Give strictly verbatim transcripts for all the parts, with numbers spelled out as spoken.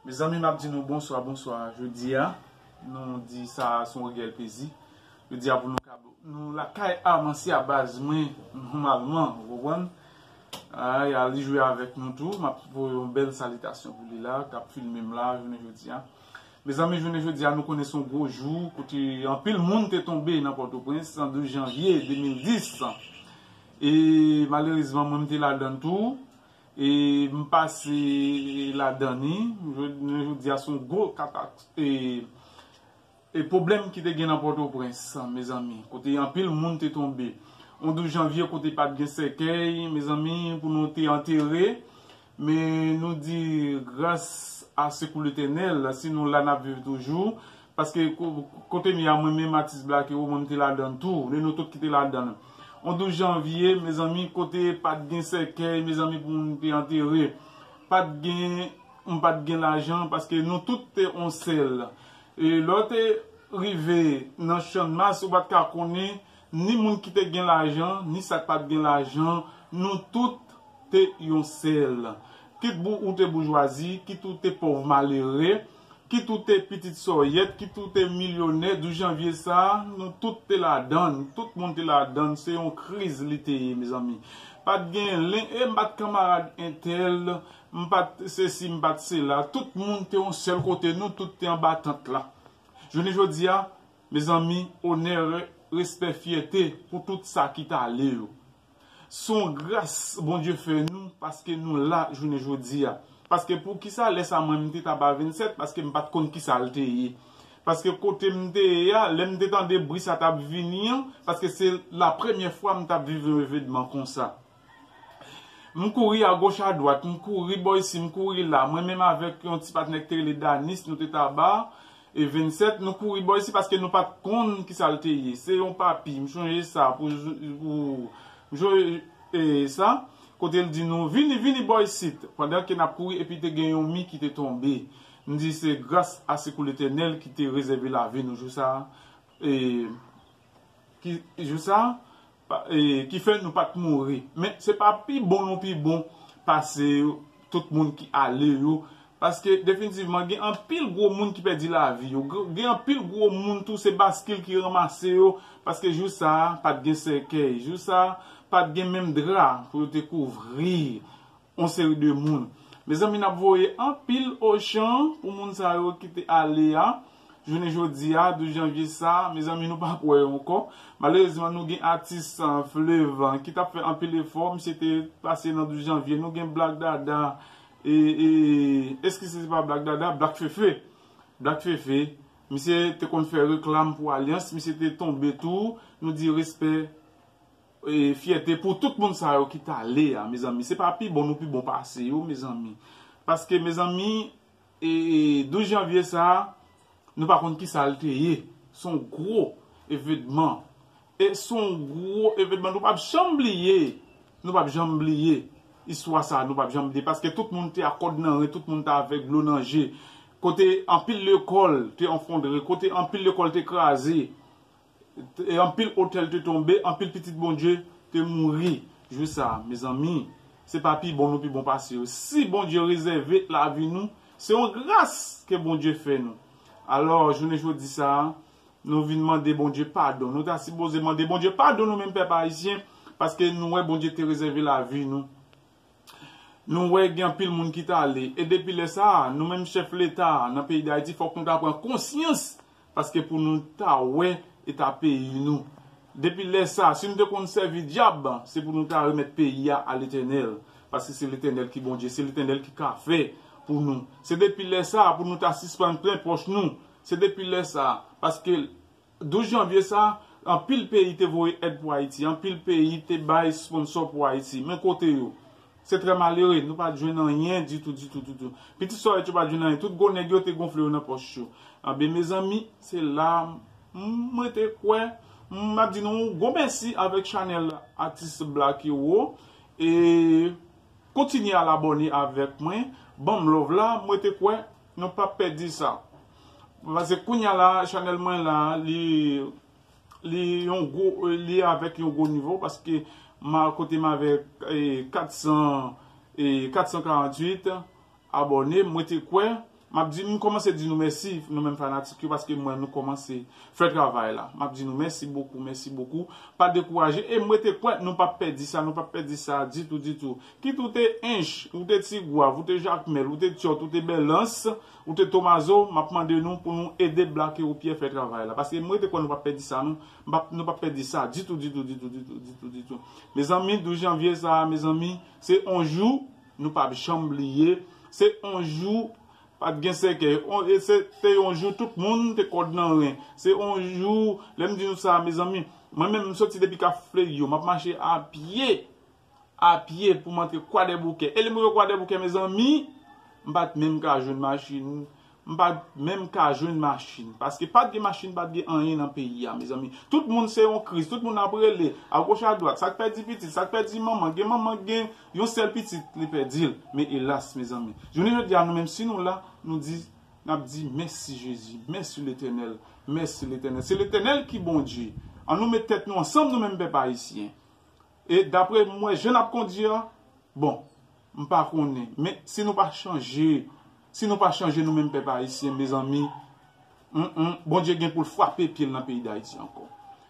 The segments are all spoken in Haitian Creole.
Mezanmi, m ap di nou bonswa, bonswa. Jodi a, nou di sa se yon reyèl plezi. Jodi a pou nou ka, nou lakay Amansya baz mwen, nòmalman, ou konprann? Ay, li jwe avèk nou tou. M ap voye yon bèl salitasyon pou li la, k ap filme m la, jounen jodi a. Mezanmi, jounen jodi a, nou konnen se yon gwo jou, kote anpil moun te tonbe nan Pòtoprens, douz janvye de mil dis. E malerezman, mwen, m te ladan l tou. E m pase ladan li. Jounen jodi a, se yon gwo katak-, e, e pwoblèm ki te gen nan Pòtoprens, mezanmi. Kote anpil moun te tonbe. Yon douz janvye, kote pa t gen sèkèy, mezanmi, pou nou te antere. Men nou di, gras a sekou Letènèl, si nou la, n ap viv toujou. Paske ko-, kote m ye a, mwen menm, atis Black Hero, mwen, m te ladan l tou. E nou tout ki te ladan l. Yon douz janvye, mezanmi, kote pa t gen sèkèy, mezanmi, pou moun te antere. Pa t gen, m pa t gen lajan, paske nou tout te yon sèl. E lè w te rive nan Channmas, ou pa t ka konnen ni moun ki te gen lajan, ni sa k pa t gen lajan, nou tout te yon sèl. Kit bou-, ou te boujwazi, kit ou te pòv malere, kit ou te pitit sòyèt, kit ou te milyonè, douz janvye sa, nou tout te ladan l, tout moun te ladan l, se yon kriz li te ye, mezanmi. Pa t gen len, e m pa t kanmarad entèl, m pa t sesi, m pa t sela, tout moun te yon sèl kote, nou tout te anba tant la. Jounen jodi a, mezanmi, onè, respè, fyète pou tout sa ki t ale yo. Se yon gras Bondye fè nou, paske nou la jounen jodi a. Paske poukisa lè sa mwen m te ta ba vennsèt, paske m pa t konn kisa l te ye. Paske kote m te ye a, lè m te tande bri sa t ap vini an, paske se la premyè fwa m t ap viv yon evènman konsa. M kouri agoch adwat, m kouri bò isi, m kouri la. Mwen menm avèk yon ti patnè ki te rele Danis, nou te ta ba e vennsèt, nou kouri bò isi paske nou pa t konn kisa l te ye. Se yon papi, m chonje sa, pou, pou, m chonje, e, sa, kote l di nou, "Vini, vini bò isit." Pandan ke n ap kouri, epi te gen yon mi ki te tonbe. M di, "Se gras a sekou Letènèl ki te rezève lavi nou jou sa a." E, ki, jou sa, pa, e, ki fè nou pa t mouri. Men se pa pi bon nou pi bon pase tout moun ki ale yo. Paske definitivman gen anpil gwo moun ki pèdi lavi yo. Gen, gen anpil gwo moun tou se baskil ki ranmase yo. Paske jou sa, pa t gen sèkèy. Jou sa, pa t gen menm dra pou yo te kouvri yon seri de moun. Mezanmi, n ap voye anpil ochan pou moun sa yo ki te ale a. Jounen jodi a, douz janvye sa, mezanmi, nou p ap wè yo ankò. Malerezman, nou gen atis, ah, Fleuve, ah, ki t ap fè anpil efò. Misye te pase nan douz janvye. Nou gen Black Dada. E, e, eskize, se pa Black Dada, Black Fefe. Black Fefe. Misye te konn fè reklam pou Alyans. Misye te tonbe tou. Nou di respè e fyète pou tout moun sa yo ki t ale a, mezanmi. Se pa pi bon nou pi bon pase yo, mezanmi. Paske, mezanmi, e, e, douz janvye sa, nou pa konn ki sa l te ye. Se yon gwo evenman. E se yon gwo evenman. Nou p ap janm bliye. Nou p ap janm bliye istwa sa, nou p ap janm bliye. Paske tout moun te ak kòd nan ren, tout moun te avèk dlo nan je. Kote anpil lekòl te anfondre, kote anpil lekòl te kraze. E anpil otèl te tonbe, anpil pitit Bondye te mouri. Jou sa, mezanmi, se pa pi bon nou pi bon pase yo. Si Bondye rezève lavi nou, se yon gras ke Bondye fè nou. Alò, jounen jodi sa, nou vin mande Bondye padon. Nou ta sipoze mande Bondye padon nou menm pèp ayisyen, paske nou wè Bondye te rezève lavi nou. Nou wè gen anpil moun ki t ale. E depi lè sa a, nou menm chèf Leta a nan peyi Dayiti, fòk nou ta pran konsyans, paske pou nou ta wè eta peyi nou. Depi lè sa a, si nou te konn sèvi dyab, se pou nou ta remèt peyi a a Letènèl, paske se Letènèl ki Bondye, se Letènèl ki ka fè pou nou. Se depi lè sa a pou nou ta sispann plen pòch nou. Se depi lè sa a, paske douz janvye sa, anpil peyi te voye èd pou Ayiti, anpil peyi te bay sponsò pou Ayiti. Men kote yo? Se trè malere, nou pa t jwenn anyen ditou, ditou, ditou. Pitit sòyèt yo pa t jwenn anyen, tout gwo nèg yo te gonfle yo nan pòch yo. Anben, mezanmi, se la m, mwen te kwè, m ap di nou yon gwo mèsi avèk chanèl Atis Black Hero. E kontinye al abòne avèk mwen, ban m love la, mwen te kwè nou p ap pèdi sa. Paske kounye a la, chanèl mwen la, li, li yon gwo, li avèk yon gwo nivo, paske m a kote m avèk, e, kat san, e, kat san karanntuit abòne, mwen te kwè M ap di, m kòmanse di nou mèsi, nou menm fanatik yo, paske m wè nou kòmanse fè travay la. M ap di nou mèsi bokou, mèsi bokou. Pa dekouraje, e m rete kwè nou p ap pèdi sa, nou p ap pèdi sa ditou, ditou. Kit ou te Ench, ou te Tigwav, ou te Jakmèl, ou te Tyòt, ou te Bèlans, ou te Tomazo, m ap mande nou pou nou ede Black European fè travay la. Paske m rete kwè nou p ap pèdi sa, non. M p ap, nou p ap pèdi sa ditou, ditou, ditou, ditou, ditou, ditou. Mezanmi, douz janvye sa, mezanmi, se yon jou nou p ap janm bliye. Se yon jou pa t gen sèkèy. On- e se te yon jou tout moun te kòd nan ren. Se yon jou, lè m di nou sa, mezanmi, mwen menm m soti depi Kafou Fleyo, m ap mache a pye, a pye pou m antre Kwadèboukè. E lè m rive Kwadèboukè, mezanmi, m pa t menm ka jwenn machin. M pa t menm ka jwenn machin. Paske pa t gen machin, pa t gen anyen nan peyi a, mezanmi. Tout moun se yon kriz, tout moun ap rele, agoch adwat, sa k pèdi pitit, sa k pèdi manman, gen manman k gen yon sèl pitit, li pèdi l. Men elas, mezanmi. Jounen jodi a, nou menm, si nou la, nou di, n ap di, mèsi Jezi, mèsi Letènèl, mèsi Letènèl. Se Letènèl ki Bondye. An nou met tèt nou ansanm, nou menm pèp ayisyen. E dapre mwen, jan n ap kondui a, bon, m pa konnen. Men si nou pa chanje, si nou pa chanje nou menm pèp ayisyen, mezanmi, mm, mm, Bondye gen pou l frape pye l nan peyi Dayiti ankò.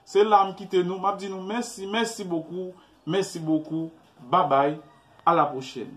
Se la m kite nou, m ap di nou mèsi, mèsi bokou, mèsi bokou, babay, a la pwochèn.